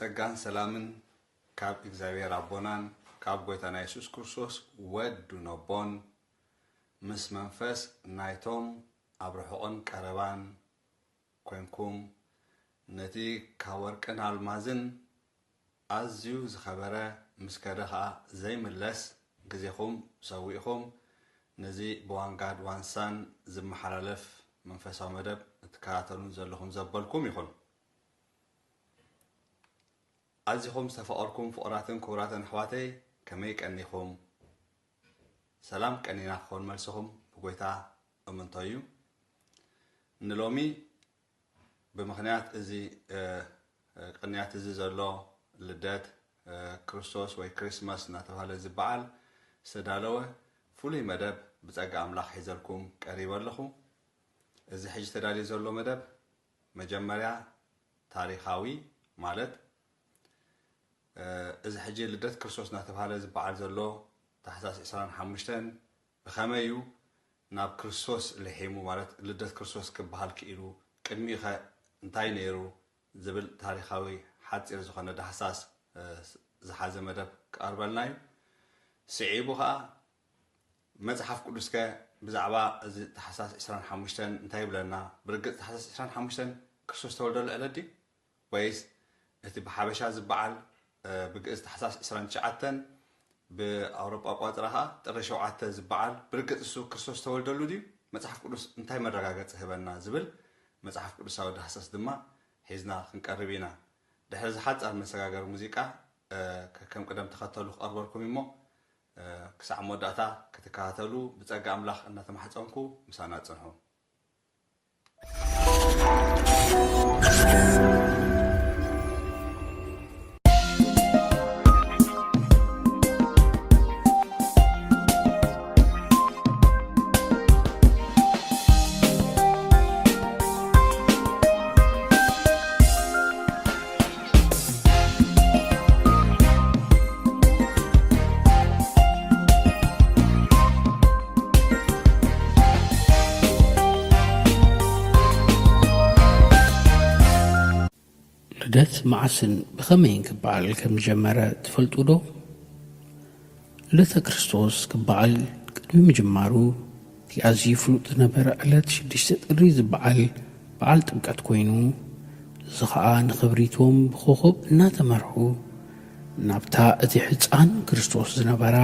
ጸጋን ሰላምን ካብ እግዚኣብሔር ኣቦናን ካብ ጐይታና የሱስ ክርስቶስ ወዱ ነቦን ምስ መንፈስ ናይቶም ኣብ ርሑቕን ቀረባን ኰንኩም፣ ነቲ ካብ ወርቅን ኣልማዝን ኣዝዩ ዝኸበረ፣ ምስ ከደ ኸኣ ዘይምለስ ግዜኹም ሰዊእኹም፣ ነዚ ብዋንጋድ ዋንሳን ዝመሓላለፍ መንፈሳዊ መደብ እትከታተሉን ዘለኹም ዘበልኩም ይኹን። ኣዚኹም ዝተፈቐርኩም ፍቑራትን ክቡራትን ኣሕዋተይ፣ ከመይ ቀኒኹም? ሰላም ቀኒና ክኸውን መልስኹም ብጐይታ እምንቶ እዩ። ንሎሚ ብምኽንያት እዚ፣ እ፣ እ፣ ቅንያት እዚ ዘሎ ልደት፣ እ፣ ክርስቶስ ወይ ክሪስማስ እናተባህለ ዝበዓል ዝተዳለወ ፍሉይ መደብ ብጸጋ ኣምላኽ ሒዘልኩም ቀሪበ ኣለኹ። እዚ ሕጂ ተዳልዩ ዘሎ መደብ መጀመርያ ታሪኻዊ፣ ማለት፣ እ፣ እዚ ሕጂ ልደት ክርስቶስ እናተባህለ ዝበዓል ዘሎ ታሕሳስ ዕስራን ሓሙሽተን ብኸመይ እዩ ናብ ክርስቶስ ልሒሙ፣ ማለት፣ ልደት ክርስቶስ ክበሃል ክኢሉ፣ ቅድሚኡኸ እንታይ ነይሩ ዝብል ታሪኻዊ ሓጺር ዝኾነ ዳህሳስ፣ እ፣ ዝሓዘ መደብ ክቐርበልና እዩ። ስዒቡ ኸኣ መጽሓፍ ቅዱስከ ብዛዕባ እዚ ታሕሳስ ዕስራን ሓሙሽተን እንታይ ይብለና? ብርግጽ ታሕሳስ ዕስራን ሓሙሽተን ክርስቶስ ዝተወልደሉ ዕለት ድዩ? ወይስ እቲ ብሓበሻ ዝበዓል፣ እ፣ ብግእዝ ታሕሳስ ዕስራን ትሽዓተን፣ ብኣውሮጳ ኣቆጻጽራ ኸኣ ጥሪ ሸውዓተ ዝበዓል፣ ብርግጽ እሱ ክርስቶስ ዝተወልደሉ ድዩ? መጽሓፍ ቅዱስ እንታይ መረጋገጺ ህበና ዝብል መጽሓፍ ቅዱሳዊ ዳህሳስ ድማ ሒዝና ክንቀርብ ኢና። ድሕሪ እዚ ሓጻር መሰጋገሪ ሙዚቃ፣ እ፣ ከከም ቅደም ተኸተሉ ክቐርበልኩም እሞ፣ እ፣ ክሳዕ መወዳእታ ክትከታተሉ ብጸጋ ኣምላኽ እናተማሕጸንኩ ምሳና ጽንሑ። ልደት መዓስን ብኸመይን ክበዓል ከም ዝጀመረ ትፈልጡ ዶ? ልደተ ክርስቶስ ክበዓል ቅድሚ ምጅማሩ፣ እቲ ኣዝዩ ፍሉጥ ዝነበረ ዕለት ሽዱሽተ ጥሪ ዝበዓል በዓል ጥምቀት ኮይኑ፣ እዚ ኸኣ ንኽብሪቶም ብኾኾብ እናተመርሑ ናብታ እቲ ሕጻን ክርስቶስ ዝነበራ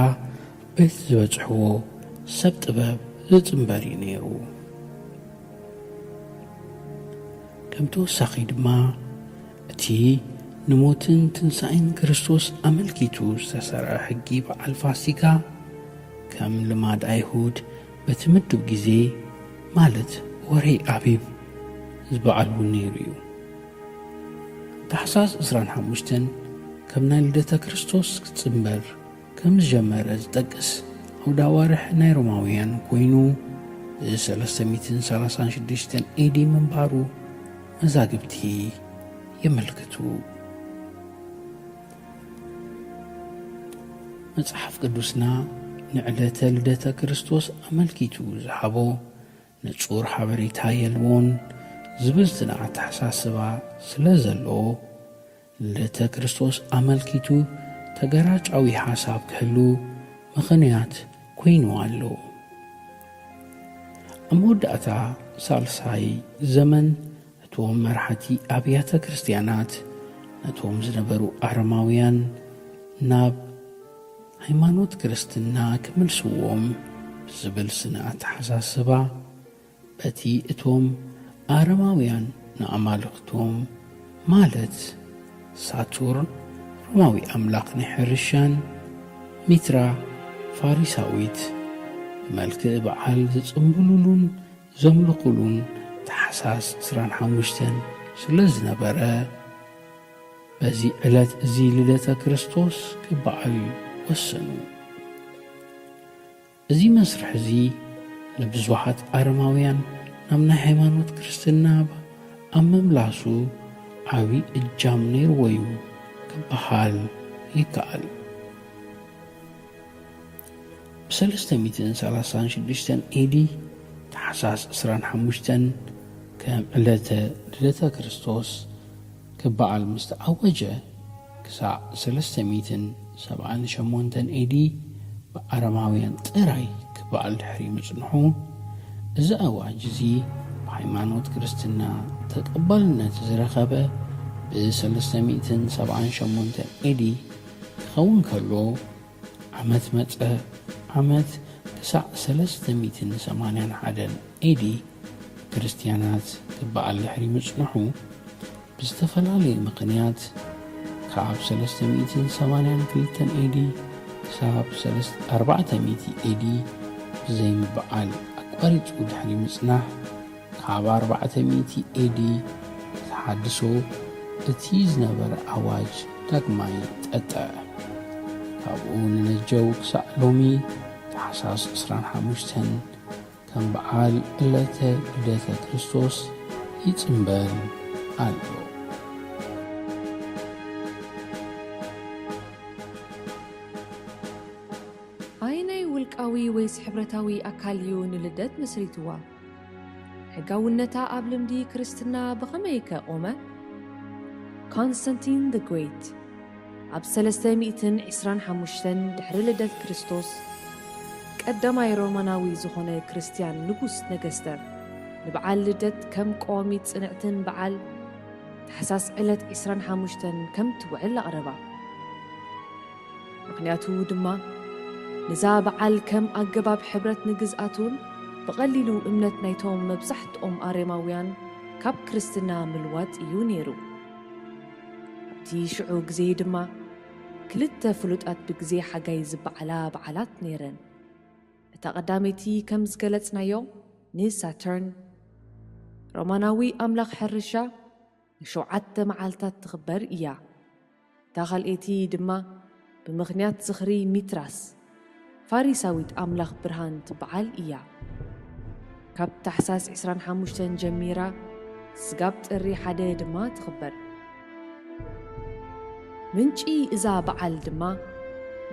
ቤት ዝበጽሕዎ ሰብ ጥበብ ዝጽንበር እዩ ነይሩ። ከም ተወሳኺ ድማ፣ እቲ ንሞትን ትንሳኤን ክርስቶስ ኣመልኪቱ ዝተሰርዐ ሕጊ በዓል ፋሲካ፣ ከም ልማድ ኣይሁድ በቲ ምዱብ ግዜ፣ ማለት ወርሒ ኣቢብ ዝበዓል እውን ነይሩ እዩ። ታሕሳስ ዕስራን ሓሙሽተን ከም ናይ ልደተ ክርስቶስ ክጽንበር ከም ዝጀመረ ዝጠቅስ ኣውደ ኣዋርሕ ናይ ሮማውያን ኮይኑ፣ ሰለስተ ሚእትን ሰላሳን ሽዱሽተን ኤዲ ምንባሩ መዛግብቲ የመልክቱ። መጽሓፍ ቅዱስና ንዕለተ ልደተ ክርስቶስ ኣመልኪቱ ዝሃቦ ንጹር ሓበሬታ የልቦን ዝብል ጽንዓት ኣተሓሳስባ ስለ ዘለዎ፣ ልደተ ክርስቶስ ኣመልኪቱ ተገራጫዊ ሓሳብ ክህሉ ምኽንያት ኮይኑ ኣሎ። ኣብ መወዳእታ ሳልሳይ ዘመን፣ እቶም መራሕቲ ኣብያተ ክርስትያናት ነቶም ዝነበሩ ኣረማውያን ናብ ሃይማኖት ክርስትና ክምልስዎም ብዝብል ስነ ኣተሓሳስባ፣ በቲ እቶም ኣረማውያን ንኣማልኽቶም፣ ማለት ሳቱርን ሮማዊ ኣምላኽ ናይ ሕርሻን፣ ሚትራ ፋሪሳዊት፣ ብመልክዕ በዓል ዝጽምብሉሉን ዘምልኹሉን ታሕሳስ ዕስራን ሓሙሽተን ስለ ዝነበረ፣ በዚ ዕለት እዚ ልደተ ክርስቶስ ክበዓል ወሰኑ። እዚ መስርሕ እዚ ንብዙሓት ኣረማውያን ናብ ናይ ሃይማኖት ክርስትና ኣብ ምምላሱ ዓቢ እጃም ነይርዎ እዩ ክበሃል ይከኣል። ብሰለስተ ሚእትን ሰላሳን ሽዱሽተን ኤዲ ታሕሳስ ዕስራን ሓሙሽተን ከም ዕለተ ልደተ ክርስቶስ ክበዓል ምስ ተኣወጀ፣ ክሳዕ ሰለስተ ሚእትን ሰብዓን ሸሞንተን ኤዲ ብኣረማውያን ጥራይ ክበዓል ድሕሪ ምጽንሑ፣ እዚ ኣዋጅ እዚ ብሃይማኖት ክርስትና ተቐባልነት ዝረኸበ ብሰለስተ ሚእትን ሰብዓን ሸሞንተን ኤዲ ክኸውን ከሎ፣ ዓመት መጸ ዓመት ክሳዕ ሰለስተ ሚእትን ሰማንያን ሓደን ኤዲ ክርስትያናት ክበዓል ድሕሪ ምጽንሑ፣ ብዝተፈላለየ ምኽንያት ካብ ሰለስተ ሚእትን ሰማንያን ክልተን ኤዲ ክሳብ ሰለስተ ኣርባዕተ ሚእቲ ኤዲ ብዘይምብዓል ኣቋሪጹ ድሕሪ ምጽናሕ፣ ካብ ኣርባዕተ ሚእቲ ኤዲ ተሓድሶ እቲ ዝነበረ ኣዋጅ ዳግማይ ጠጠዐ። ካብኡ ንነጀው ክሳዕ ሎሚ ታሕሳስ ዕስራን ሓሙሽተን ከም በዓል ዕለተ ልደተ ክርስቶስ ይጽንበል ኣሎ። ኣየናይ ውልቃዊ ወይስ ሕብረታዊ ኣካል እዩ ንልደት መስሪትዋ? ሕጋውነታ ኣብ ልምዲ ክርስትና ብኸመይ ከ ቆመ? ኮንስታንቲን the Great ኣብ ሰለስተ ሚእትን ዕስራን ሓሙሽተን ድሕሪ ልደት ክርስቶስ፣ ቀዳማይ ሮማናዊ ዝኾነ ክርስትያን ንጉስ ነገስተ፣ ንበዓል ልደት ከም ቀዋሚት ጽንዕትን በዓል ታሕሳስ ዕለት ዕስራን ሓሙሽተን ከም ትውዕል ኣቕረባ። ምኽንያቱ ድማ፣ ነዛ በዓል ከም ኣገባብ ሕብረት ንግዝኣቱን ብቐሊሉ እምነት ናይቶም መብዛሕትኦም ኣሬማውያን ካብ ክርስትና ምልዋጥ እዩ ነይሩ። ኣብቲ ሽዑ ግዜ ድማ፣ ክልተ ፍሉጣት ብግዜ ሓጋይ ዝበዓላ በዓላት ነይረን። እታ ቀዳመይቲ ከም ዝገለጽናዮ ንሳተርን፣ ሮማናዊ ኣምላኽ ሕርሻ፣ ንሸውዓተ መዓልታት ትኽበር እያ። እታ ካልኣይቲ ድማ ብምኽንያት ዝኽሪ ሚትራስ፣ ፋሪሳዊት ኣምላኽ ብርሃን ትበዓል እያ። ካብ ታሕሳስ ዕስራን ሓሙሽተን ጀሚራ ስጋብ ጥሪ ሓደ ድማ ትኽበር። ምንጪ እዛ በዓል ድማ፣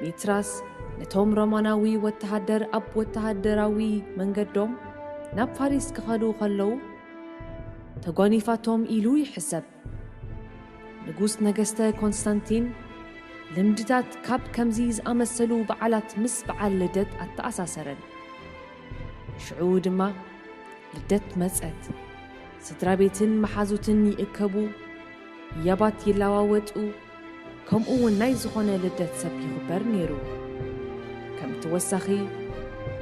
ሚትራስ ነቶም ሮማናዊ ወተሃደር ኣብ ወተሃደራዊ መንገዶም ናብ ፋሪስ ክኸዱ ከለዉ ተጓኒፋቶም ኢሉ ይሕሰብ። ንጉስ ነገስተ ኮንስታንቲን ልምድታት ካብ ከምዚ ዝኣመሰሉ በዓላት ምስ በዓል ልደት ኣተኣሳሰረን። ሽዑ ድማ ልደት መጸት። ስድራ ቤትን መሓዙትን ይእከቡ፣ ህያባት ይለዋወጡ፣ ከምኡ እውን ናይ ዝኾነ ልደት ሰብ ይኽበር ነይሩ። ከም ተወሳኺ፣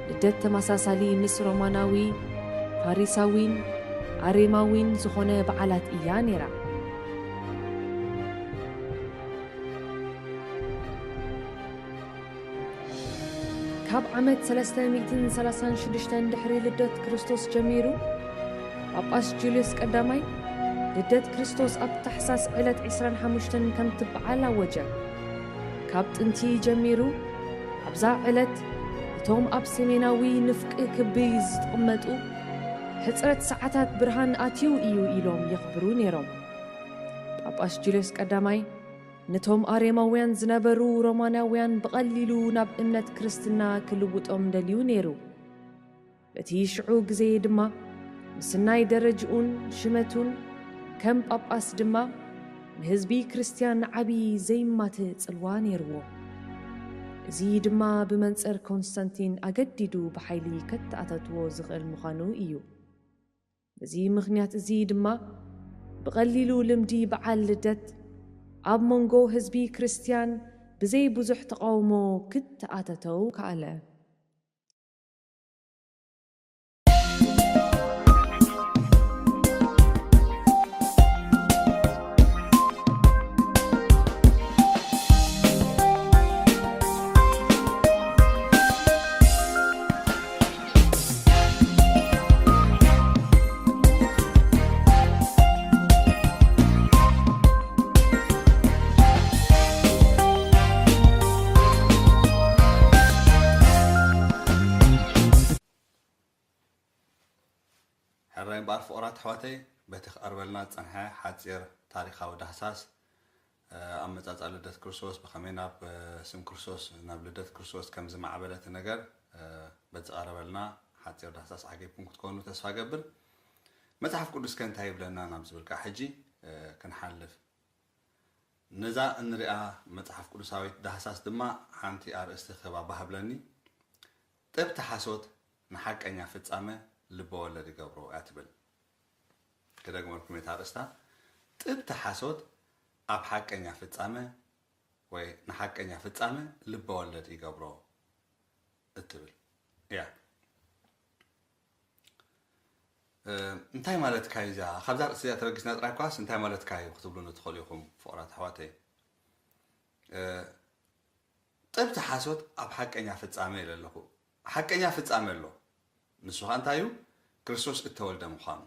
ልደት ተመሳሳሊ ምስ ሮማናዊ፣ ፋሪሳዊን ኣሬማዊን ዝኾነ በዓላት እያ ነይራ። ካብ ዓመት ሰለስተ ሚእትን ሰላሳን ሽዱሽተን ድሕሪ ልደት ክርስቶስ ጀሚሩ፣ ጳጳስ ጁልዮስ ቀዳማይ ልደት ክርስቶስ ኣብ ታሕሳስ ዕለት ዕስራን ሓሙሽተን ከም ትበዓል ኣወጀ። ካብ ጥንቲ ጀሚሩ፣ ኣብዛ ዕለት እቶም ኣብ ሰሜናዊ ንፍቂ ክቢ ዝቕመጡ፣ ሕጽረት ሰዓታት ብርሃን ኣትዩ እዩ ኢሎም የኽብሩ ነይሮም። ጳጳስ ጁልዮስ ቀዳማይ ነቶም ኣሬማውያን ዝነበሩ ሮማናውያን ብቐሊሉ ናብ እምነት ክርስትና ክልውጦም ደልዩ ነይሩ። በቲ ሽዑ ግዜ ድማ ምስናይ ደረጅኡን ሽመቱን ከም ጳጳስ ድማ ንህዝቢ ክርስትያን ዓቢ ዘይማትእ ጽልዋ ነይርዎ። እዚ ድማ ብመንጽር ኮንስታንቲን ኣገዲዱ ብሓይሊ ከተኣታትዎ ዝኽእል ምዃኑ እዩ። በዚ ምኽንያት እዚ ድማ ብቐሊሉ ልምዲ በዓል ልደት ኣብ መንጎ ህዝቢ ክርስትያን ብዘይ ብዙሕ ተቓውሞ ክተኣታተው ከኣለ። ሕራይ እምበኣር ፍቑራት ኣሕዋተይ፣ በቲ ክቐርበልና ዝጸንሐ ሓጺር ታሪኻዊ ዳህሳስ፣ እ፣ ኣመጻጽኣ ልደት ክርስቶስ፣ ብኸመይ ናብ፣ እ፣ ስም ክርስቶስ፣ ናብ ልደት ክርስቶስ ከም ዝማዕበለ እቲ ነገር፣ እ፣ በቲ ዝቐረበልና ሓጺር ዳህሳስ ዓጊብኩም ክትኮኑ ተስፋ እገብር። መጽሓፍ ቅዱስ ከ እንታይ ይብለና ናብ ዝብል ከኣ ሕጂ፣ እ፣ ክንሓልፍ። ነዛ እንሪኣ መጽሓፍ ቅዱሳዊት ዳህሳስ ድማ ሓንቲ ኣርእስቲ ክህባ ባህ ብለኒ። ጥብቲ ሓሶት ንሓቀኛ ፍጻመ ልበ ወለድ ይገብሮ እያ ትብል። ክደግመልኩም እየ እታ ኣርእስታ። ጥብቲ ሓሶት ኣብ ሓቀኛ ፍጻመ ወይ ንሓቀኛ ፍጻመ ልበ ወለድ ይገብሮ እትብል እያ። እ፣ እንታይ ማለትካ እዩ እዚኣ? ካብዛ ርእሲ እዚኣ ተበጊስና ጥራይ ኳስ እንታይ ማለትካ እዩ ክትብሉኒ ትኽእሉ ኢኹም ፍቑራት ኣሕዋተይ። እ፣ ጥብቲ ሓሶት ኣብ ሓቀኛ ፍጻመ ኢለ ኣለኹ። ሓቀኛ ፍጻመ ኣሎ። ንሱ ኸኣ እንታይ እዩ? ክርስቶስ እተወልደ ምዃኑ።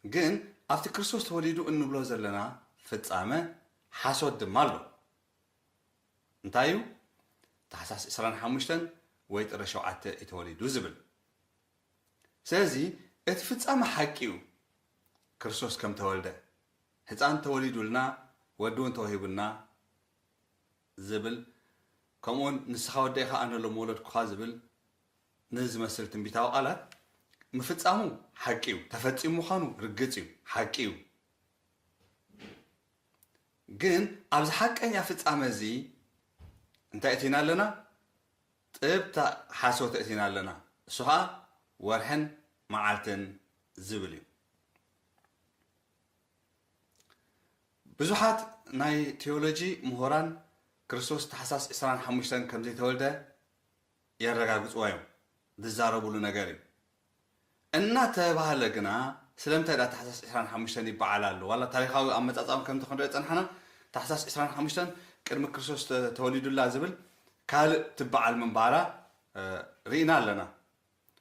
ግን ኣብቲ ክርስቶስ ተወሊዱ እንብሎ ዘለና ፍጻመ ሓሶት ድማ ኣሎ። እንታይ እዩ? ታሕሳስ ዕስራን ሓሙሽተን ወይ ጥሪ ሸውዓተ እዩ ተወሊዱ ዝብል። ስለዚ እቲ ፍጻመ ሓቂ እዩ። ክርስቶስ ከም ተወልደ፣ ህጻን ተወሊዱልና፣ ወዲ እውን ተዋሂቡና ዝብል፣ ከምኡውን ንስኻ ወደይ ኸኣ ኣነ ሎም ወለድኩኻ ዝብል ንዝመስል ትንቢታዊ ቃላት ምፍጻሙ ሓቂ እዩ። ተፈጺሙ ምዃኑ ርግጽ እዩ፣ ሓቂ እዩ። ግን ኣብዚ ሓቀኛ ፍጻመ እዚ እንታይ እቲና ኣለና? ጥብታ ሓሶት እቲና ኣለና። እሱ ኸኣ ወርሕን መዓልትን ዝብል እዩ። ብዙሓት ናይ ቴዎሎጂ ምሁራን ክርስቶስ ታሕሳስ ዕስራን ሓሙሽተን ከም ዘይተወልደ የረጋግጽዎ እዮም። ዝዛረቡሉ ነገር እዩ። እናተባህለ ግና ስለምንታይ ዳ ታሕሳስ ዕስራን ሓሙሽተን ይበዓል ኣሎ? ዋላ ታሪኻዊ ኣመጻጽኣኦም ከምቲ ክንሪኦ ጸንሓና፣ ታሕሳስ ዕስራን ሓሙሽተን ቅድሚ ክርስቶስ ተ-፣ ተወሊዱላ ዝብል ካልእ ትበዓል ምንባራ፣ እ፣ ርኢና ኣለና።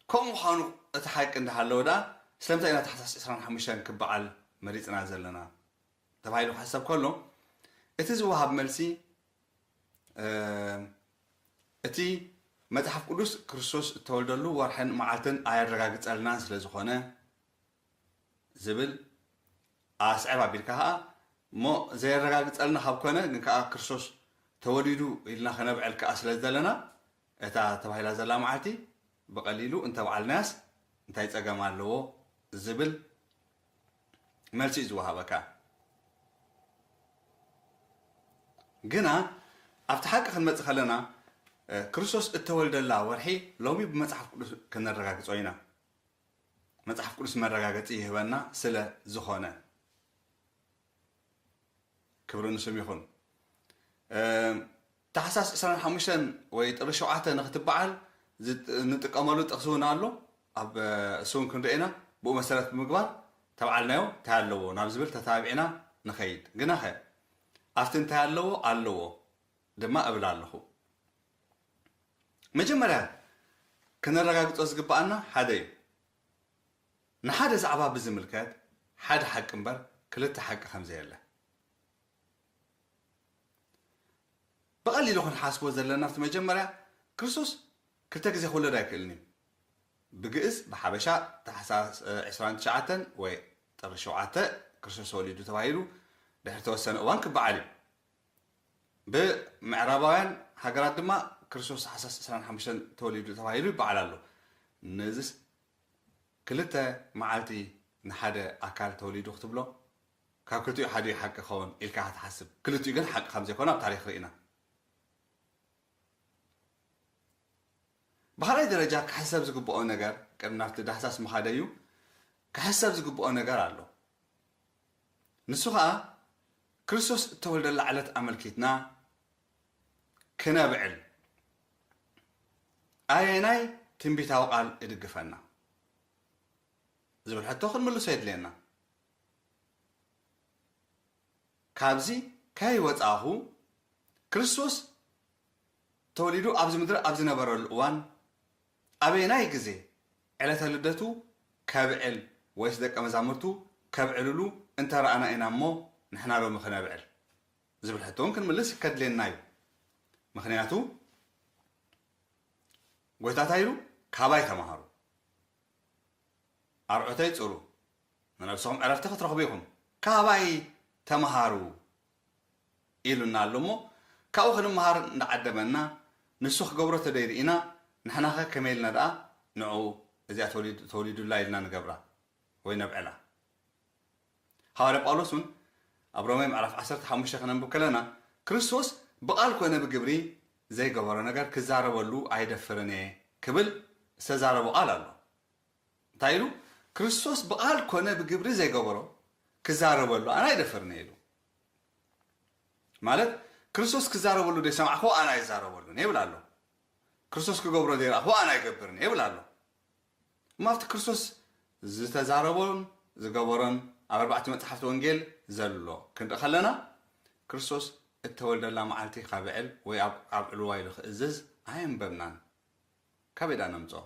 ከምኡ ምዃኑ እቲ ሓቂ እንዳሃለወ ደኣ ስለምንታይ ኢና ታሕሳስ ዕስራን ሓሙሽተን ክበዓል መሪጽና ዘለና? ተባሂሉ ክሕሰብ ከሎ፣ እቲ ዝወሃብ መልሲ፣ እ፣ እቲ መጽሓፍ ቅዱስ ክርስቶስ እተወልደሉ ወርሕን መዓልትን ኣየረጋግጸልናን ስለ ዝኾነ ዝብል ኣስዕብ ኣቢልካ ኸኣ፣ እሞ ዘየረጋግጸልና ካብ ኮነ፣ ግን ከኣ ክርስቶስ ተወሊዱ ኢልና ከነብዕል ከኣ ስለ ዘለና፣ እታ ተባሂላ ዘላ መዓልቲ ብቐሊሉ እንተብዓልናያስ እንታይ ጸገም ኣለዎ ዝብል መልሲ እዩ ዝወሃበካ። ግና ኣብቲ ሓቂ ክንመጽእ ከለና፣ እ፣ ክርስቶስ እተወልደላ ወርሒ ሎሚ ብመጽሓፍ ቅዱስ ከነረጋግጾ ኢና። መጽሓፍ ቅዱስ መረጋገጺ ይህበና ስለ ዝኾነ። ክብሪ ንስም ይኹን። እ፣ ታሕሳስ ዕስራን ሓሙሽተን ወይ ጥሪ ሸውዓተ ንኽትበዓል ዝጥ-፣ እንጥቀመሉ ጥቕሲ እውን ኣሎ። ኣብ፣ እ፣ እሱ እውን ክንርኢ ኢና። ብኡ መሰረት ብምግባር ተብዓልናዮ እንታይ ኣለዎ ናብ ዝብል ተታቢዕና ንኸይድ። ግናኸ ኣብቲ እንታይ ኣለዎ? ኣለዎ ድማ እብል ኣለኹ። መጀመርያ ክነረጋግጾ ዝግብኣና ሓደ እዩ። ንሓደ ዛዕባ ብዝምልከት ሓደ ሓቂ እምበር ክልተ ሓቂ ከም ዘየለ። ብቐሊሉ ክንሓስቦ ዘለና፣ ኣብቲ መጀመርያ ክርስቶስ ክልተ ግዜ ክውለድ ኣይክእልን እዩ። ብግእዝ፣ ብሓበሻ፣ ታሕሳስ፣ እ፣ ዕስራን ትሽዓተን ወይ ጥሪ ሸውዓተ ክርስቶስ ተወሊዱ ተባሂሉ ድሕሪ ተወሰነ እዋን ክበዓል እዩ። ብምዕራባውያን ሃገራት ድማ ክርስቶስ ታሕሳስ ዕስራን ሓሙሽተን ተወሊዱ ተባሂሉ ይበዓል ኣሎ። ነዚስ ክልተ መዓልቲ ንሓደ ኣካል ተወሊዱ ክትብሎ፣ ካብ ክልቲኡ ሓዲኡ ሓቂ ክኸውን ኢልካ ክትሓስብ፣ ክልቲኡ ግን ሓቂ ከም ዘይኮነ ኣብ ታሪኽ ርኢና። ብኻልኣይ ደረጃ ክሕሰብ ዝግብኦ ነገር፣ ቅድሚ ናብቲ ዳህሳስ ምኻደ እዩ፣ ክሕሰብ ዝግብኦ ነገር ኣሎ። ንሱ ኸኣ ክርስቶስ እተወልደላ ዕለት ኣመልኪትና ክነብዕል ኣየናይ ትንቢታዊ ቃል እድግፈና ዝብል ሕቶ ክንምልሶ የድልየና። ካብዚ ከይወጻኹ ክርስቶስ ተወሊዱ ኣብዚ ምድሪ ኣብ ዝነበረሉ እዋን ኣበየናይ ግዜ ዕለተ ልደቱ ከብዕል ወይስ ደቀ መዛሙርቱ ከብዕልሉ እንተ ረኣና ኢና እሞ ንሕና ሎሚ ክነብዕል ዝብል ሕቶ እውን ክንምልስ ከድልየና እዩ። ምኽንያቱ ጎይታ እንታይ ኢሉ? ካባይ ተማሃሩ፣ ኣርዑተይ ጽሩ፣ ንነብስኹም ዕረፍቲ ክትረኽቡ ኢኹም፣ ካባይ ተማሃሩ ኢሉና ኣሎ እሞ ካብኡ ክንመሃር እንዳዓደመና ንሱ ክገብሮ ተደይርኢና ንሕናኸ ከመይ ኢልና ደኣ ንዑ እዚኣ ተወሊዱ-፣ ተወሊዱላ ኢልና ንገብራ ወይ ነብዕላ? ሃዋርያ ጳውሎስ እውን ኣብ ሮሜ ምዕራፍ ዓሰርተ ሓሙሽተ ክነንብብ ከለና፣ ክርስቶስ ብቓል ኮነ ብግብሪ ዘይገበሮ ነገር ክዛረበሉ ኣይደፍርን እየ ክብል ዝተዛረቦ ቃል ኣሎ። እንታይ ኢሉ? ክርስቶስ ብቓል ኮነ ብግብሪ ዘይገበሮ ክዛረበሉ ኣነ ኣይደፍርን እየ ኢሉ። ማለት፣ ክርስቶስ ክዛረበሉ ዘይሰማዕክዎ ኣነ ኣይዛረበሉን እየ ይብል ኣሎ። ክርስቶስ ክገብሮ ዘይረኣኽዎ ኣነ ኣይገብርን እየ ይብል ኣሎ። እሞ ኣብቲ ክርስቶስ ዝተዛረቦን ዝገበሮን ኣብ ኣርባዕቲ መጽሓፍቲ ወንጌል ዘሎ ክንርኢ ከለና፣ ክርስቶስ እተወልደላ መዓልቲ ከብዕል ወይ ኣብ ዕልዋ ኢሉ ክእዝዝ ኣየንበብናን። ካበይ ደኣ ነምጽኦ?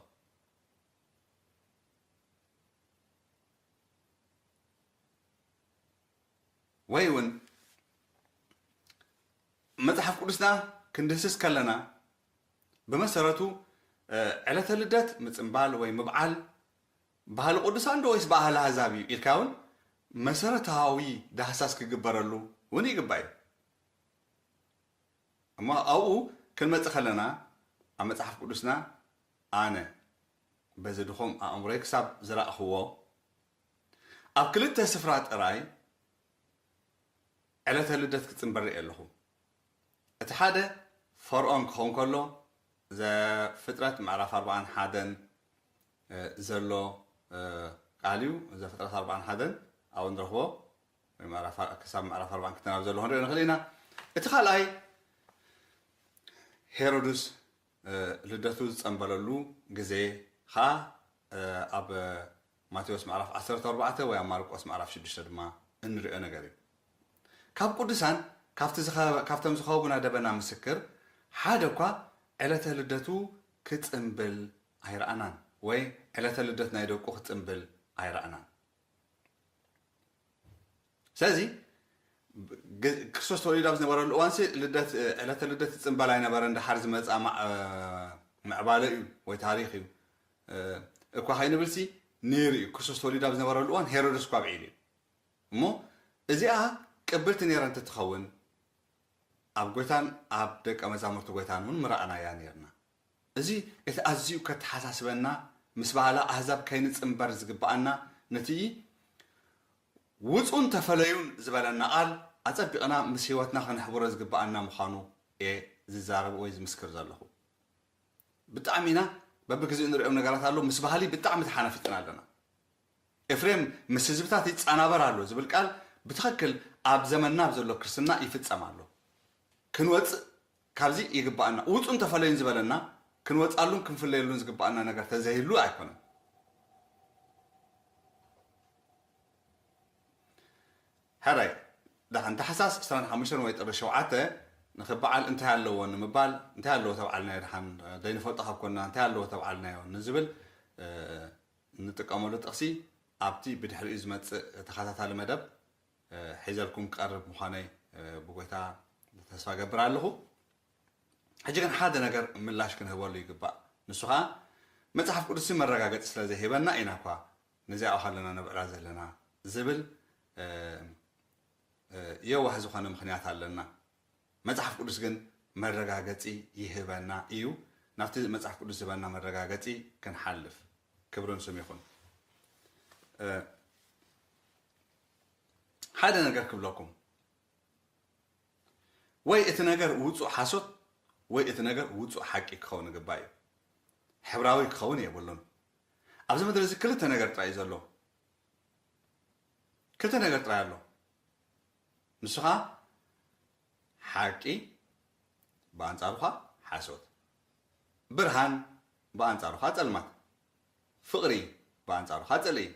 ወይ እውን መጽሓፍ ቅዱስና ክንድህስስ ከለና፣ ብመሰረቱ ዕለተ ልደት ምጽንባል ወይ ምብዓል ባህሊ ቅዱሳን ዶ ወይስ ባህሊ ኣህዛብ እዩ ኢልካ እውን መሰረታዊ ዳህሳስ ክግበረሉ እውን ይግባእ እዩ። እሞ ኣብኡ ክንመጽእ ከለና፣ ኣብ መጽሓፍ ቅዱስና ኣነ በዚ ድኹም ኣእምሮይ ክሳብ ዝረእኽዎ፣ ኣብ ክልተ ስፍራ ጥራይ ዕለተ ልደት ክጽንበር ርእየ ኣለኹ። እቲ ሓደ ፈርኦን ክኸውን ከሎ፣ ዘፍጥረት ምዕራፍ ኣርባዓን ሓደን ዘሎ ቃል እዩ። ዘፍጥረት ኣርባዓን ሓደን ኣብኡ ንረኽቦ፣ ወይ ክሳብ ምዕራፍ ኣርባዓን ክልተን ኣብ ዘሎ ክንሪኦ ንኽእል ኢና። እቲ ካልኣይ ሄሮድስ ልደቱ ዝጸንበለሉ ግዜ ኸኣ ኣብ ማቴዎስ ምዕራፍ ዓሰርተ ኣርባዕተ ወይ ኣብ ማርቆስ ምዕራፍ ሽዱሽተ ድማ እንሪኦ ነገር እዩ። ካብ ቅዱሳን ካብቶም ዝኸቡና ደበና ምስክር ሓደ እኳ ዕለተ ልደቱ ክጽንብል ኣይረኣናን ወይ ዕለተ ልደት ናይ ደቁ ክጽንብል ኣይረኣናን። ስለዚ ክርስቶስ ተወሊዱ ኣብ ዝነበረሉ እዋንሲ ልደት ዕለተ ልደት ይጽንበል ኣይነበረን። ደሓር ዝመጽኣ ምዕባለ እዩ ወይ ታሪኽ እዩ እኳ ከይንብልሲ ነይሩ እዩ። ክርስቶስ ተወሊዱ ኣብ ዝነበረሉ እዋን ሄሮድስ እኳ ኣብዒሉ እዩ። እሞ እዚኣ ቅብልቲ ነይራ እንተትኸውን ኣብ ጎይታን ኣብ ደቀ መዛሙርቲ ጎይታን እውን ምረኣናያ ነይርና። እዚ እቲ ኣዝዩ ከተሓሳስበና፣ ምስ ባህሊ ኣህዛብ ከይንጽንበር ዝግብኣና፣ ነቲ ውጹን ተፈለዩን ዝበለና ቃል ኣጸቢቕና ምስ ህይወትና ከነሕብሮ ዝግብኣና ምዃኑ እየ ዝዛረብ ወይ ዝምስክር ዘለኹ። ብጣዕሚ ኢና በብግዜኡ ንሪኦም ነገራት ኣሎ፣ ምስ ባህሊ ብጣዕሚ ተሓናፊጥና ኣለና። ኤፍሬም ምስ ህዝብታት ይጻናበር ኣሎ ዝብል ቃል ብትኽክል ኣብ ዘመንና ኣብ ዘሎ ክርስትና ይፍጸም ኣሎ። ክንወጽእ ካብዚ ይግባኣና። ውጹን ተፈለዩን ዝበለና ክንወጻሉን ክንፍለየሉን ዝግባኣና ነገር ተዘይህሉ ኣይኮነን። ሕራይ ደሓን ታሕሳስ ዕስራን ሓሙሽተን ወይ ጥሪ ሸውዓተ ንኽበዓል እንታይ ኣለዎ ንምባል፣ እንታይ ኣለዎ ተብዓልናዮ ደሓን ዘይንፈልጦ ካብ ኮንና እንታይ ኣለዎ ተብዓልናዮ ንዝብል ንጥቀመሉ ጥቕሲ ኣብቲ ብድሕሪኡ ዝመጽእ ተኸታታሊ መደብ ሒዘልኩም ክቐርብ ምዃነይ ብጎይታ ተስፋ ገብር ኣለኹ። ሕጂ ግን ሓደ ነገር ምላሽ ክንህበሉ ይግባእ። ንሱ ኸኣ መጽሓፍ ቅዱስ መረጋገጺ ስለ ዘይህበና ኢና እኳ ነዚኣ ከለና ነብዕላ ዘለና ዝብል የዋህ ዝኾነ ምኽንያት ኣለና። መጽሓፍ ቅዱስ ግን መረጋገጺ ይህበና እዩ። ናብቲ መጽሓፍ ቅዱስ ዝህበና መረጋገጺ ክንሓልፍ ክብርን ስም ይኹን። ሓደ ነገር ክብለኩም፣ ወይ እቲ ነገር ውጹእ ሓሶት ወይ እቲ ነገር ውጹእ ሓቂ ክኸውን ይግባእ እዩ። ሕብራዊ ክኸውን የብሉን። ኣብዚ ምድሪ እዚ ክልተ ነገር ጥራይ እዩ ዘሎ። ክልተ ነገር ጥራይ ኣሎ። ንሱ ኸኣ ሓቂ ብኣንጻሩ ኸኣ ሓሶት፣ ብርሃን ብኣንጻሩ ኸኣ ጸልማት፣ ፍቕሪ ብኣንጻሩ ኸኣ ጽልኢ፣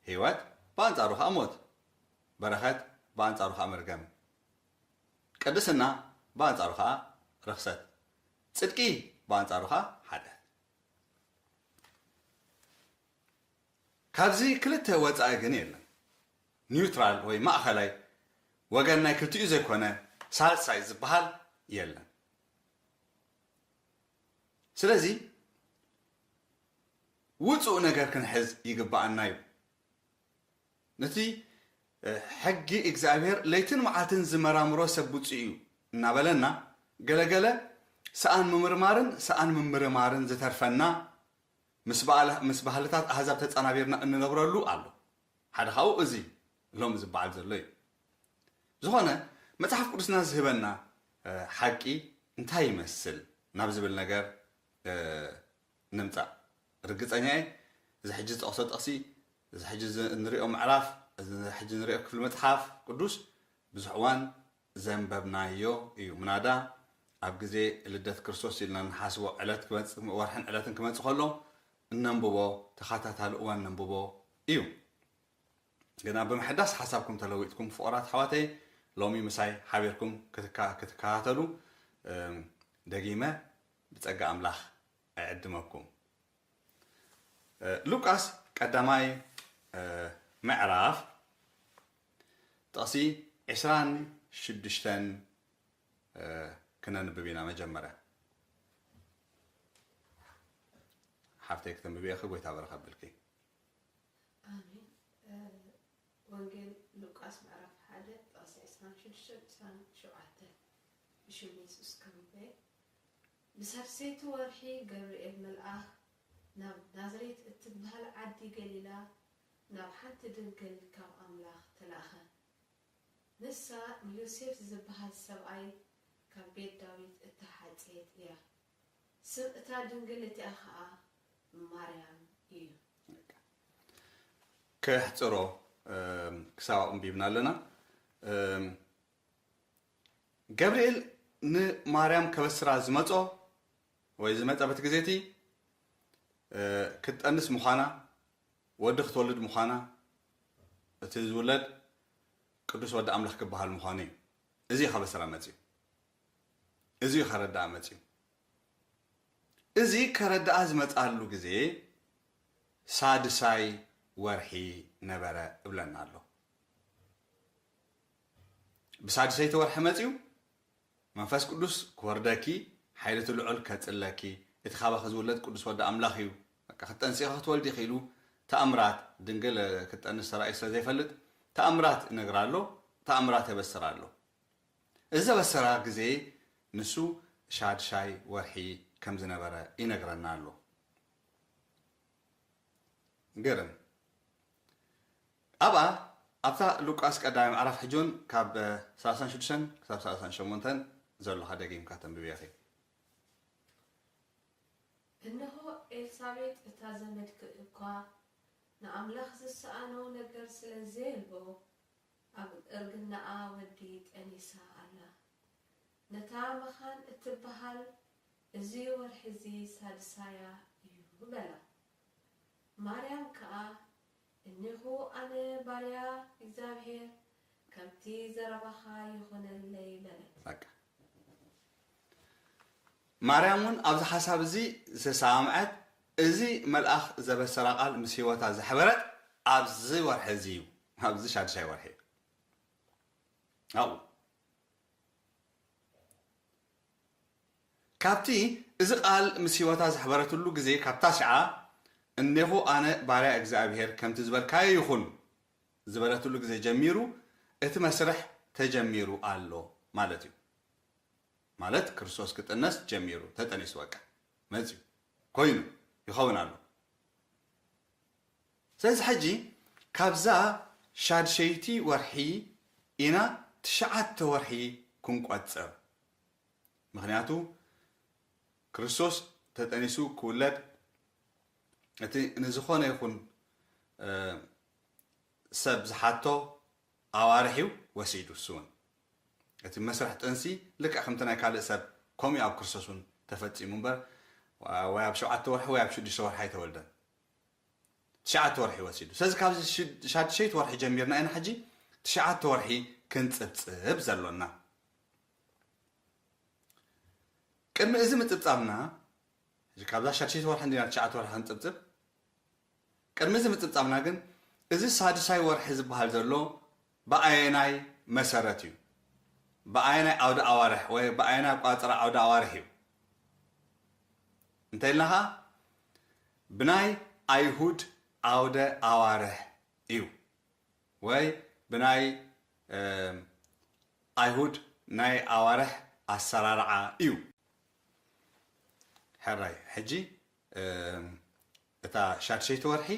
ህይወት ብኣንጻሩ ኸኣ ሞት፣ በረኸት ብኣንጻሩ ኸኣ መርገም፣ ቅድስና ብኣንጻሩ ኸኣ ርኽሰት፣ ጽድቂ ብኣንጻሩ ኸኣ ሓጢኣት። ካብዚ ክልተ ወጻኢ ግን የለን። ኒውትራል ወይ ማእኸላይ ወገን ናይ ክልቲኡ ዘይኮነ ሳልሳይ ዝበሃል የለን። ስለዚ ውጹእ ነገር ክንሕዝ ይግብኣና እዩ። ነቲ ሕጊ እግዚኣብሔር ለይትን መዓልትን ዝመራምሮ ሰብ ብፁዕ እዩ እናበለና፣ ገለገለ ሰኣን ምምርማርን ሰኣን ምምርማርን ዝተርፈና ምስ ባህልታት ኣህዛብ ተጸናቢርና እንነብረሉ ኣሎ። ሓደ ካብኡ እዚ ሎሚ ዝበዓል ዘሎ እዩ። ዝኾነ መጽሓፍ ቅዱስና ዝህበና ሓቂ እንታይ ይመስል ናብ ዝብል ነገር ንምጻእ። ርግጸኛ እየ እዚ ሕጂ ዝጠቕሶ ጥቕሲ፣ እዚ ሕጂ እንሪኦ ምዕራፍ፣ እዚ ሕጂ እንሪኦ ክፍሊ መጽሓፍ ቅዱስ ብዙሕ እዋን ዘንበብናዮ እዩ። ምናዳ ኣብ ግዜ ልደት ክርስቶስ ኢልና ንሓስቦ ዕለት ክመጽእ፣ ወርሕን ዕለትን ክመጽእ ከሎ እነንብቦ፣ ተኸታታሊ እዋን ነንብቦ እዩ። ግና ብምሕዳስ ሓሳብኩም ተለዊጥኩም ፍቑራት ኣሕዋተይ፣ ሎሚ ምሳይ ሓቢርኩም ክትከ-፣ ክትከታተሉ ደጊመ ብጸጋ ኣምላኽ እዕድመኩም። ሉቃስ ቀዳማይ ምዕራፍ ጥቕሲ ዕስራን ሽዱሽተን ክነንብብ ኢና። መጀመርያ ሓፍተይ ክተንብብ ኢኺ፣ ጎይታ በረኸ ብልኪ። ኣሜን። ወንጌል ሉቃስ ምዕራፍ ሓደ ጥቕሲ ዕስራን ሽዱሽተን ዕስራን ሸውዓተን። ብሽም የሱስ ከንብበ። ብሳልሰይቲ ወርሒ ገብርኤል መልኣኽ ናብ ናዝሬት እትበሃል ዓዲ ገሊላ ናብ ሓንቲ ድንግል ካብ ኣምላኽ ተላእኸ። ንሳ ንዮሴፍ ዝበሃል ሰብኣይ ካብ ቤት ዳዊት እተሓጽየት እያ። ስም እታ ድንግል እቲኣ ኸኣ ማርያም እዩ። ከሕጽሮ ክሳብ ኣንቢብና ኣለና። ገብርኤል ንማርያም ከበስራ ዝመጾ ወይ ዝመጸ በቲ ግዜ እቲ ክትጠንስ ምዃና፣ ወዲ ክትወልድ ምዃና፣ እቲ ዝውለድ ቅዱስ ወዲ ኣምላኽ ክበሃል ምዃኑ እዩ። እዚ እዩ ከበስራ መጽዩ። እዚ እዩ ከረድኣ መጽዩ። እዚ ከረድኣ ዝመጽኣሉ ግዜ ሳድሳይ ወርሒ ነበረ እብለና ኣሎ። ብሳድሰይቲ ወርሒ መጽዩ መንፈስ ቅዱስ ክወርደኪ፣ ሓይሊ እቲ ልዑል ከጽለኪ፣ እቲ ካባኺ ዝውለድ ቅዱስ ወዲ ኣምላኽ እዩ፣ በቃ ክትጠንሲ ኢኺ ክትወልዲ ኢኺ ኢሉ ተኣምራት፣ ድንግል ክትጠንስ ተራእዩ ስለ ዘይፈልጥ ተኣምራት ይነግራ ኣሎ፣ ተኣምራት የበስራ ኣሎ። እዚ ዘበሰራ ግዜ ንሱ ሻድሻይ ወርሒ ከም ዝነበረ ይነግረና ኣሎ። ግርም። ኣብኣ ኣብታ ሉቃስ ቀዳማይ ምዕራፍ ሕጂ እውን ካብ ሰላሳን ሽዱሽተን ክሳብ ሰላሳን ሸሞንተን ዘሎ ደጊምካ ተንብብዮ ኢኺ። እንሆ ኤልሳቤጥ እታ ዘመድኪ እኳ ንኣምላኽ ዝሰኣኖ ነገር ስለ ዘየልቦ ኣብ እርግናኣ ወዲ ጠኒሳ ኣላ። ነታ መኻን እትበሃል እዚ ወርሒ እዚ ሳድሳያ እዩ በላ። ማርያም ከኣ እኔኹ ኣነ ባርያ እግዚኣብሔር፣ ከምቲ ዘረባኻ ይኹነለይ በለት። በቃ። ማርያም እውን ኣብዚ ሓሳብ እዚ ዝተሰማምዐት፣ እዚ መልኣኽ ዘበሰራ ቃል ምስ ህይወታ ዘሕበረት ኣብዚ ወርሒ እዚ እዩ፣ ኣብዚ ሻድሻይ ወርሒ እዩ። ኣብኡ ካብቲ እዚ ቃል ምስ ህይወታ ዘሕበረትሉ ግዜ፣ ካብታ ሽዓ እኔኹ ኣነ ባርያ እግዚኣብሔር፣ ከምቲ ዝበልካዮ ይኹን ዝበለትሉ ግዜ ጀሚሩ እቲ መስርሕ ተጀሚሩ ኣሎ ማለት እዩ። ማለት ክርስቶስ ክጥነስ ጀሚሩ፣ ተጠኒሱ፣ በቃ መፅዩ፣ ኮይኑ፣ ይኸውን ኣሎ። ስለዚ ሕጂ ካብዛ ሻድሸይቲ ወርሒ ኢና ትሽዓተ ወርሒ ክንቆጽር። ምኽንያቱ ክርስቶስ ተጠኒሱ ክውለድ እቲ ንዝኾነ ይኹን ሰብ ዝሓቶ ኣዋርሕ እዩ ወሲዱ። እሱ እውን እቲ መስርሕ ጥንሲ ልክዕ ከምቲ ናይ ካልእ ሰብ ከምኡ ኣብ ክርስቶስ እውን ተፈጺሙ እምበር፣ ወይ ኣብ ሸውዓተ ወርሒ ወይ ኣብ ሽዱሽተ ወርሒ ኣይተወልደን። ትሽዓተ ወርሒ ወሲዱ። ስለዚ ካብዚ ሽድ-፣ ሻድሸይቲ ወርሒ ጀሚርና ኢና ሕጂ ትሽዓተ ወርሒ ክንጽብጽብ ዘሎና። ቅድሚ እዚ ምጽብጻብና፣ ሕጂ ካብዛ ሻድሸይቲ ወርሒ እንዲና ትሽዓተ ወርሒ ክንጽብጽብ። ቅድሚ እዚ ምጽብጻብና ግን፣ እዚ ሳድሳይ ወርሒ ዝበሃል ዘሎ ብኣየናይ መሰረት እዩ? ብኣየናይ ዓውደ ኣዋርሕ ወይ ብኣየናይ ኣቋጽራ ዓውደ ኣዋርሕ እዩ? እንተ ኢልና ኸኣ፣ ብናይ ኣይሁድ ዓውደ ኣዋርሕ እዩ። ወይ ብናይ፣ እም፣ ኣይሁድ ናይ ኣዋርሕ ኣሰራርዓ እዩ። ሕራይ፣ ሕጂ፣ እም፣ እታ ሻድሸይቲ ወርሒ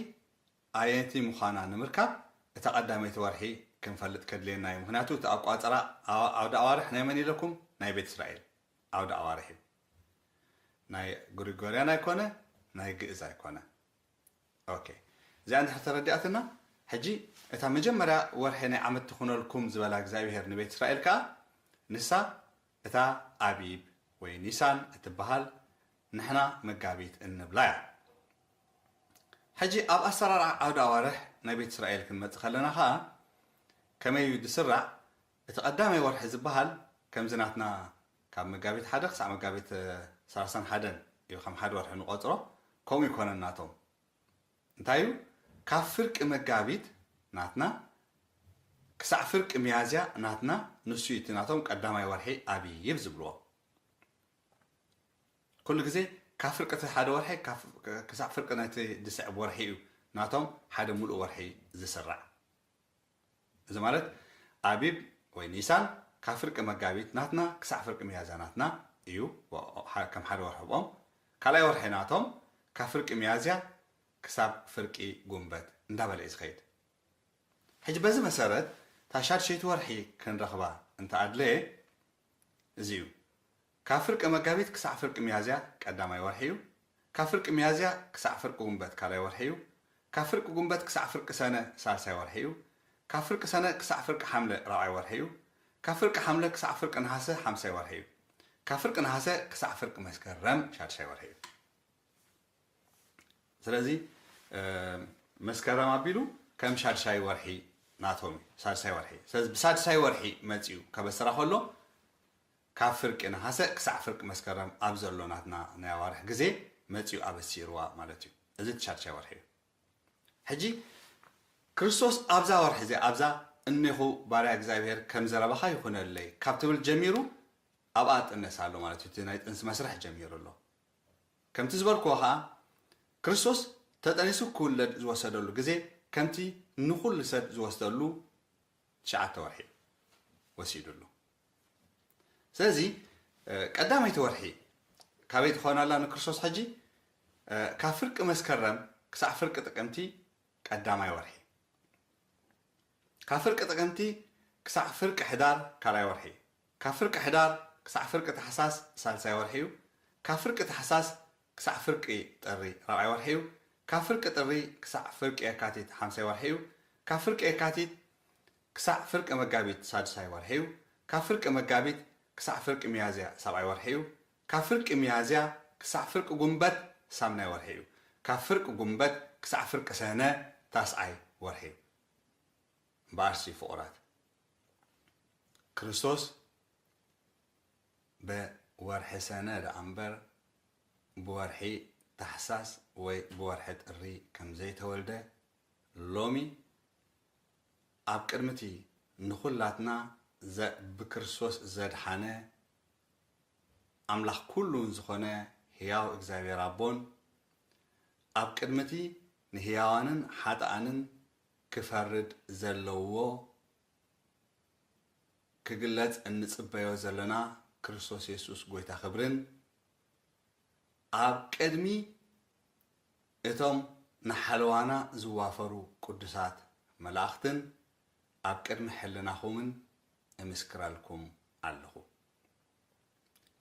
ኣየነይቲ ምዃና ንምርካብ፣ እታ ቀዳመይቲ ወርሒ ክንፈልጥ ከድልየና እዩ። ምክንያቱ እቲ ኣቋፅራ ኣዋ- ዓውደ ኣዋርሕ ናይ መን ኢለኩም? ናይ ቤት እስራኤል ዓውደ ኣዋርሕ እዩ። ናይ ግሪጎርያን ኣይኮነ፣ ናይ ግእዝ ኣይኮነ። ኦኬ፣ እዚኣ እንድሕር ተረዲኣትና፣ ሕጂ እታ መጀመርያ ወርሒ ናይ ዓመት ትኹነልኩም ዝበላ እግዚኣብሄር ንቤት እስራኤል ከኣ፣ ንሳ እታ ኣቢብ ወይ ኒሳን እትበሃል፣ ንሕና መጋቢት እንብላ እያ። ሕጂ ኣብ ኣሰራርዓ ዓውደ ኣዋርሕ ናይ ቤት እስራኤል ክንመጽእ ከለና ከኣ፣ ከመይ እዩ ዝስራዕ? እቲ ቀዳማይ ወርሒ ዝበሃል ከምዚ ናትና ካብ መጋቢት ሓደ ክሳዕ መጋቢት ሰላሳን ሓደን እዩ ከም ሓደ ወርሒ ንቆጽሮ። ከምኡ ይኮነን ናቶም። እንታይ እዩ? ካብ ፍርቂ መጋቢት ናትና ክሳዕ ፍርቂ ሚያዝያ ናትና፣ ንሱ እዩ እቲ ናቶም ቀዳማይ ወርሒ ኣቢብ ዝብልዎ። ኩሉ ግዜ ካብ ፍርቂ እቲ ሓደ ወርሒ ካብ- ክሳዕ ፍርቂ ናይቲ ዝስዕብ ወርሒ እዩ ናቶም ሓደ ሙሉእ ወርሒ ዝስራዕ። እዚ ማለት ኣቢብ ወይ ኒሳን ካብ ፍርቂ መጋቢት ናትና ክሳዕ ፍርቂ ሚያዝያ ናትና እዩ፣ ወ- ሐ- ከም ሓደ ወርሒ ብኦም። ካልኣይ ወርሒ ናቶም ካብ ፍርቂ ሚያዝያ ክሳብ ፍርቂ ጉንበት እንዳበለ እዩ ዝኸይድ። ሕጂ በዚ መሰረት እታ ሻድሸይቲ ወርሒ ክንረኽባ እንተኣድለየ እዚ እዩ። ካብ ፍርቂ መጋቢት ክሳዕ ፍርቂ ሚያዝያ ቀዳማይ ወርሒ እዩ። ካብ ፍርቂ ሚያዝያ ክሳዕ ፍርቂ ጉንበት ካልኣይ ወርሒ እዩ። ካብ ፍርቂ ጉንበት ክሳዕ ፍርቂ ሰነ ሳልሳይ ወርሒ እዩ። ካብ ፍርቂ ሰነ ክሳዕ ፍርቂ ሓምለ ራብዓይ ወርሒ እዩ። ካብ ፍርቂ ሓምለ ክሳዕ ፍርቂ ነሃሰ ሓምሳይ ወርሒ እዩ። ካብ ፍርቂ ነሃሰ ክሳዕ ፍርቂ መስከረም ሻድሻይ ወርሒ እዩ። ስለዚ መስከረም ኣቢሉ ከም ሻድሻይ ወርሒ ናቶም እዩ። ሳድሳይ ወርሒ ስለዚ ብሳድሳይ ወርሒ መፅኡ ከበሰራ ከሎ ካብ ፍርቂ ነሃሰ ክሳዕ ፍርቂ መስከረም ኣብ ዘሎ ናትና ናይ ኣዋርሕ ግዜ መፅኡ ኣበሲርዋ ማለት እዩ። እዚ እቲ ሻድሻይ ወርሒ እዩ። ሕጂ ክርስቶስ ኣብዛ ወርሒ እዚኣ ኣብዛ እኔኹ ባርያ እግዚኣብሔር ከም ዘረባኻ ይኹነለይ ካብ ትብል ጀሚሩ ኣብኣ ጥነስ ኣሎ ማለት እዩ። እቲ ናይ ጥንሲ መስርሕ ጀሚሩ ኣሎ። ከምቲ ዝበልክዎ ኸዓ ክርስቶስ ተጠኒሱ ክውለድ ዝወሰደሉ ግዜ ከምቲ ንኹሉ ሰብ ዝወስደሉ ትሽዓተ ወርሒ ወሲዱ ኣሎ። ስለዚ ቀዳመይቲ ወርሒ ካበይ ትኾን ኣላ ንክርስቶስ ሕጂ? ካብ ፍርቂ መስከረም ክሳዕ ፍርቂ ጥቅምቲ ቀዳማይ ወርሒ፣ ካብ ፍርቂ ጥቅምቲ ክሳዕ ፍርቂ ሕዳር ካልኣይ ወርሒ፣ ካብ ፍርቂ ሕዳር ክሳዕ ፍርቂ ታሕሳስ ሳልሳይ ወርሒ እዩ። ካብ ፍርቂ ታሕሳስ ክሳዕ ፍርቂ ጥሪ ራብዓይ ወርሒ እዩ። ካብ ፍርቂ ጥሪ ክሳዕ ፍርቂ የካቲት ሓምሳይ ወርሒ እዩ። ካብ ፍርቂ የካቲት ክሳዕ ፍርቂ መጋቢት ሳድሳይ ወርሒ እዩ። ካብ ፍርቂ መጋቢት ክሳዕ ፍርቂ ሚያዝያ ሳብዓይ ወርሒ እዩ። ካብ ፍርቂ ሚያዝያ ክሳዕ ፍርቂ ጉንበት ሳምናይ ወርሒ እዩ። ካብ ፍርቂ ጉንበት ክሳዕ ፍርቂ ሰነ ታስዓይ ወርሒ እዩ። እምበኣርሲ ፍቑራት፣ ክርስቶስ ብወርሒ ሰነ ደኣ እምበር ብወርሒ ታሕሳስ ወይ ብወርሒ ጥሪ ከም ዘይተወልደ ሎሚ ኣብ ቅድሚ እቲ ንኹላትና ብክርስቶስ ዘድሓነ ኣምላኽ ኩሉ ዝኾነ ህያው እግዚኣብሔር ኣቦን ኣብ ቅድሚ እቲ ንህያዋንን ሓጥኣንን ክፈርድ ዘለዎ ክግለጽ እንጽበዮ ዘለና ክርስቶስ የሱስ ጎይታ ክብርን ኣብ ቅድሚ እቶም ንሓለዋና ዝዋፈሩ ቅዱሳት መላእኽትን ኣብ ቅድሚ ሕልናኹምን እምስክረልኩም ኣለኹ።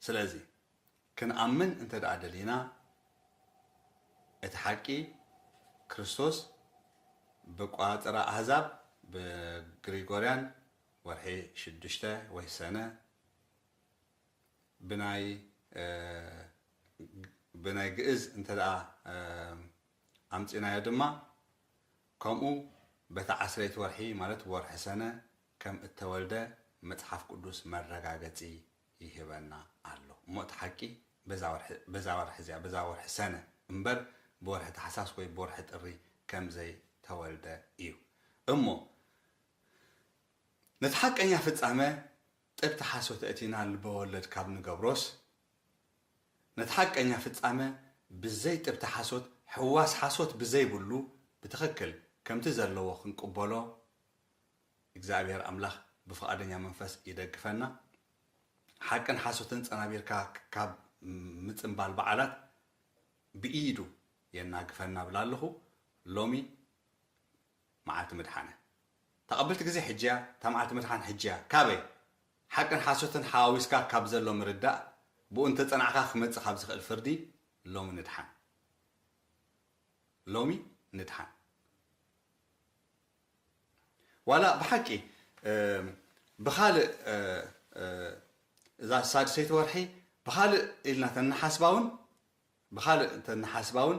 ስለዚ ክንኣምን እንተ ደኣ ደሊና እቲ ሓቂ ክርስቶስ ብቋጽራ ኣህዛብ ብግሪጎርያን ወርሒ ሽዱሽተ ወይ ሰነ ብናይ ብናይ ግእዝ እንተ ደኣ ኣምጺናዮ ድማ ከምኡ በታ ዓስረይቲ ወርሒ ማለት ወርሒ ሰነ ከም እተወልደ መጽሓፍ ቅዱስ መረጋገጺ ይህበና ኣሎ። እሞ እቲ ሓቂ በዛ ወርሒ እዚኣ በዛ ወርሒ ሰነ እምበር ብወርሒ ታሕሳስ ወይ ብወርሒ ጥሪ ከም ዘይተወልደ እዩ። እሞ ነቲ ሓቀኛ ፍጻመ ጥብቲ ሓሶት እቲና ልበወለድ ካብ ንገብሮስ ነቲ ሓቀኛ ፍጻመ ብዘይ ጥብቲ ሓሶት ሕዋስ ሓሶት ብዘይብሉ ብትኽክል ከምቲ ዘለዎ ክንቅበሎ እግዚኣብሔር ኣምላኽ ብፍቓደኛ መንፈስ ይደግፈና። ሓቅን ሓሶትን ጸናቢርካ ካብ ምጽንባል በዓላት ብኢዱ የናግፈና ብላ ኣለኹ። ሎሚ መዓልቲ ምድሓነ ተቐብልቲ ግዜ ሕጂ እያ፣ እታ መዓልቲ ምድሓን ሕጂ እያ። ካበይ? ሓቅን ሓሶትን ሓዋዊስካ ካብ ዘሎ ምርዳእ፣ ብኡ እንተጸናዕካ ክመጽእ ካብ ዝኽእል ፍርዲ ሎሚ ንድሓን። ሎሚ ንድሓን። ዋላ ብሓቂ፣ እ፣ ብኻልእ፣ እ፣ እ፣ እዛ ሳድሰይቲ ወርሒ ብኻልእ ኢልና ተንሓስባ እውን፣ ብኻልእ እንተንሓስባ እውን፣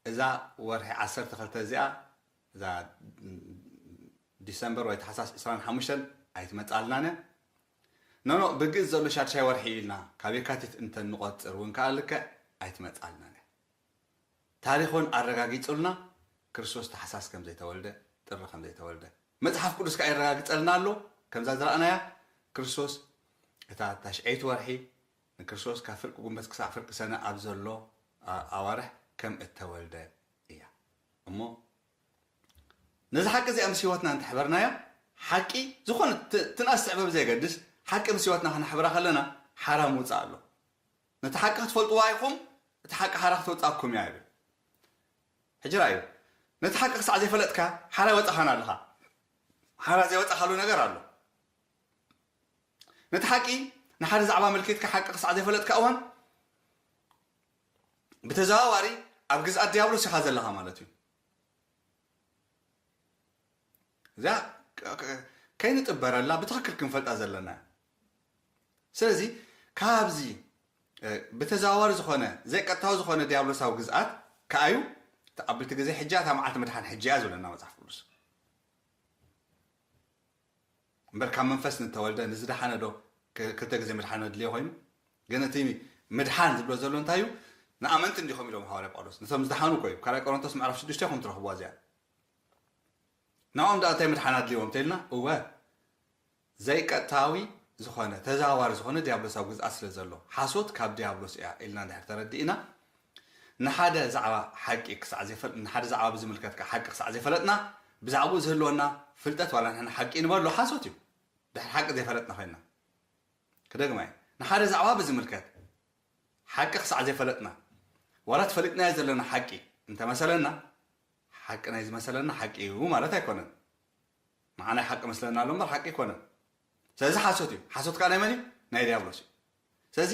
እዛ ወርሒ ዓሰርተ ክልተ እዚኣ፣ እዛ ዲሰምበር ወይ ታሕሳስ ዕስራን ሓሙሽተን ኣይትመጻልናን እያ። ኖኖ፣ ብግእዝ ዘሎ ሻድሻይ ወርሒ ኢልና ካብ የካቲት እንተንቆጽር እውን ከኣ ልክዕ ኣይትመጻልናን እያ። ታሪኽ እውን ኣረጋጊጹልና ክርስቶስ ታሕሳስ ከም ዘይተወልደ፣ ጥሪ ከም ዘይተወልደ። መጽሓፍ ቅዱስ ከኣ የረጋግጸልና ኣሎ። ከምዛ ዝረኣናያ ክርስቶስ እታ ታሽዐይቲ ወርሒ ንክርስቶስ ካብ ፍርቂ ጉንበት ክሳዕ ፍርቂ ሰነ ኣብ ዘሎ፣ ኣ-፣ ኣዋርሕ ከም እተወልደ እያ። እሞ ነዚ ሓቂ እዚኣ ምስ ህይወትና እንተሕበርናያ፣ ሓቂ ዝኾነ ት-፣ ትንኣስ ትዕበብ ዘየገድስ፣ ሓቂ ምስ ህይወትና ክነሕብራ ከለና ሓራ ምውጻእ ኣሎ። ነቲ ሓቂ ክትፈልጥዋ ኢኹም፣ እቲ ሓቂ ሓራ ክተውጻኩም እያ ይብል። ሕጂ ራእዩ፣ ነቲ ሓቂ ክሳዕ ዘይፈለጥካ ሓራ ይወጻኻን ኣለኻ። ሓራ ዘይወጻኻሉ ነገር ኣሎ። ነቲ ሓቂ ንሓደ ዛዕባ ኣመልኪትካ ሓቂ ክሳዕ ዘይፈለጥካ እዋን፣ ብተዘዋዋሪ ኣብ ግዝኣት ዲያብሎስ ኢኻ ዘለኻ ማለት እዩ። እዚኣ ከ-፣ ከ-፣ ከይንጥበረላ ብትኽክል ክንፈልጣ ዘለና። ስለዚ ካብዚ፣ እ፣ ብተዘዋዋሪ ዝኾነ፣ ዘይቀጥታዊ ዝኾነ ዲያብሎሳዊ ግዝኣት ከኣዩ፣ ተቐብልቲ ግዜ ሕጂ እያ፣ እታ መዓልቲ ምድሓን ሕጂ እያ ዝብለና መጽሓፍ ቅዱስ። እምበር ካብ መንፈስ ንተወልደ ንዝደሓነ ዶ ክ-፣ ክልተ ግዜ ምድሓን ኣድልዮ ኮይኑ? ግን እቲ ምድሓን ዝብሎ ዘሎ እንታይ እዩ? ንኣመንቲ እንዲኹም ኢሎም ሃዋርያ ጳውሎስ። ነቶም ዝደሓኑ እኮ እዩ። ካልኣይ ቆሮንቶስ ምዕራፍ ሽዱሽተ ኢኹም ትረኽብዋ እዚኣ። ንዕኦም ደኣ እንታይ ምድሓን ኣድልይዎም እንተኢልና? እወ፣ ዘይቀጥታዊ ዝኾነ፣ ተዘዋዋሪ ዝኾነ ዲያብሎሳዊ ግዝኣት ስለ ዘሎ፣ ሓሶት ካብ ዲያብሎስ እያ ኢልና እንድሕር ተረዲእና፣ ንሓደ ዛዕባ ሓቂ ክሳዕ ዘይፈል-፣ ንሓደ ዛዕባ ብዝምልከት ከኣ ሓቂ ክሳዕ ዘይፈለጥና፣ ብዛዕባኡ ዝህልወና ፍልጠት ዋላ ንሕና ሓቂ ንበሎ ሓሶት እዩ። ድሕሪ ሓቂ ዘይፈለጥና ኮይንና። ክደግማ እየ። ንሓደ ዛዕባ ብዝምልከት ሓቂ ክሳዕ ዘይፈለጥና፣ ዋላ ተፈሊጥናዮ ዘለና ሓቂ እንተመሰለና፣ ሓቂ ናይ ዝመሰለና ሓቂ እዩ ማለት ኣይኮነን። ንዓና ሓቂ መስለና ኣሎ እምበር ሓቂ ኣይኮነን። ስለዚ ሓሶት እዩ። ሓሶት ከኣ ናይ መን እዩ? ናይ ዲያብሎስ እዩ። ስለዚ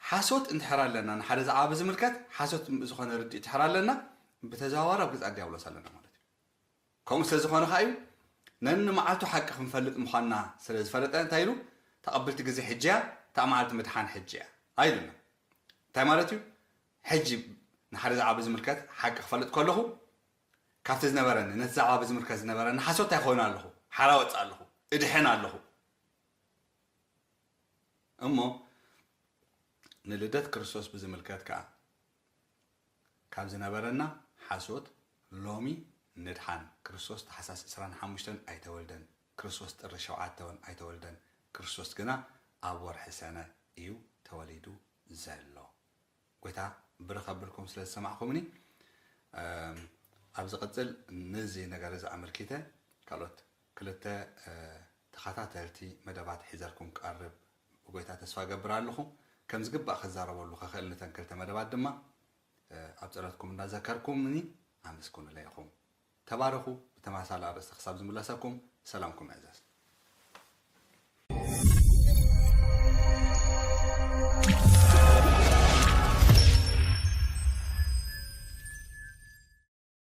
ሓሶት እንድሕር ኣለና፣ ንሓደ ዛዕባ ብዝምልከት ሓሶት ዝኾነ ርድኢት እንድሕር ኣለና፣ ብተዘዋዋሪ ኣብ ግዝኣት ዲያብሎስ ኣለና ማለት እዩ። ከምኡ ስለ ዝኾነ ከኣ እዩ፣ ነንመዓልቱ ሓቂ ክንፈልጥ ምዃንና ስለ ዝፈለጠ እንታይ ኢሉ? ተቐብልቲ ግዜ ሕጂ እያ፣ እታ መዓልቲ ምድሓን ሕጂ እያ ኣይሉና። እንታይ ማለት እዩ? ሕጂ ንሓደ ዛዕባ ብዝምልከት ሓቂ ክፈልጥ ከለኹ፣ ካብቲ ዝነበረኒ፣ ነቲ ዛዕባ ብዝምልከት ዝነበረኒ ሓሶት እንታይ ክኸውን ኣለኹ? ሓራ ወጽእ ኣለኹ፣ እድሕን ኣለኹ። እሞ ንልደት ክርስቶስ ብዝምልከት ከኣ፣ ካብ ዝነበረና ሓሶት ሎሚ ንድሓን። ክርስቶስ ታሕሳስ ዕስራን ሓሙሽተን ኣይተወልደን። ክርስቶስ ጥሪ ሸውዓተ እውን ኣይተወልደን። ክርስቶስ ግና ኣብ ወርሒ ሰነ እዩ ተወሊዱ ዘሎ። ጎይታ ብርኽ ኣብልኩም ስለ ዝሰማዕኩምኒ። እም፣ ኣብ ዝቕጽል ነዚ ነገር እዚ ኣመልኪተ ካልኦት ክልተ፣ እ፣ ተኸታተልቲ መደባት ሒዘልኩም ክቐርብ ብጎይታ ተስፋ እገብር ኣለኹ። ከም ዝግባእ ክዛረበሉ ክኽእል ነተን ክልተ መደባት ድማ፣ እ፣ ኣብ ጸሎትኩም እንዳዘከርኩምኒ ኣመስግኑለይ ኢኹም። ተባረኹ። ብተመሳሳሊ ኣርእስቲ ክሳብ ዝምለሰኩም ሰላምኩም ይዕዘዝ።